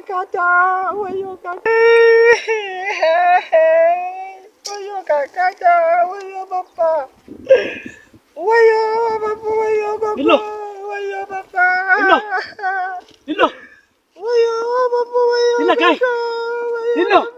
Kakata, wayo kaka. Wayo kakata, wayo baffa. Wayo baffa, wayo baffa. Bello. Wayo baffa. Bello. Lillo, Wayo baffa, wayo Bello kai. baffa. Wayo Bello. baffa.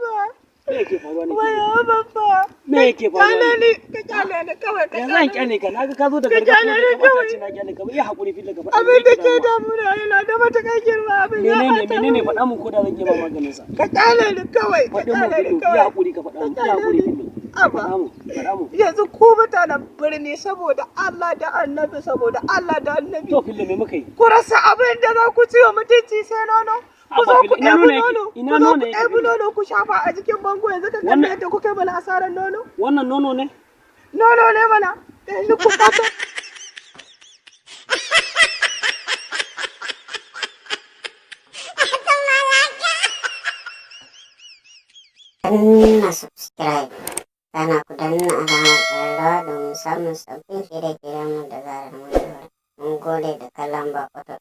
Me yake faruwa ne? Wayo baffa. Me yake faruwa Kyale ne? ni, ka kyale ni kawai ka Yanzu an kyale ni. kyale ka, naga ka zo da Ka gargaɗi kyale da ni kamata kawai. ce na kyale ka. Ba iya haƙuri fili ka faɗa. Abin da ke damuna yana da matuƙar girma, abin ya Menene ɓata menene mun. Faɗa mun ko da zan iya ba maganin sa. Ka kyale ni kawai, ka Faɗi mun kyale ni Fillo, iya kawai. haƙuri ka faɗa Ka mun, iya kyale haƙuri ni. Fillo. Aba. Faɗa mun, faɗa mun. Yanzu ku mutanen birni, saboda Allah da Annabi, saboda Allah da Annabi. To Fillo, me muka yi? Ku rasa abin da za ku ci wa mutunci sai nono. Ku Abba zo ku Fillo, ina ɗebi nono yake? nono. Ina Ku zo nono ku yake, ɗebi Fillo? nono ku shafa a jikin bango, yanzu ka kalli yadda kuka yi mana asarar nono. Wannan nono ne? Nono ne mana. Yanzu ku ɓata. Danna subscribe, kana ku danna alamar ƙararrawa domin samun sabbin shirye-shiryenmu da zarar mun ɗora. Mun gode da kallon Baƙo.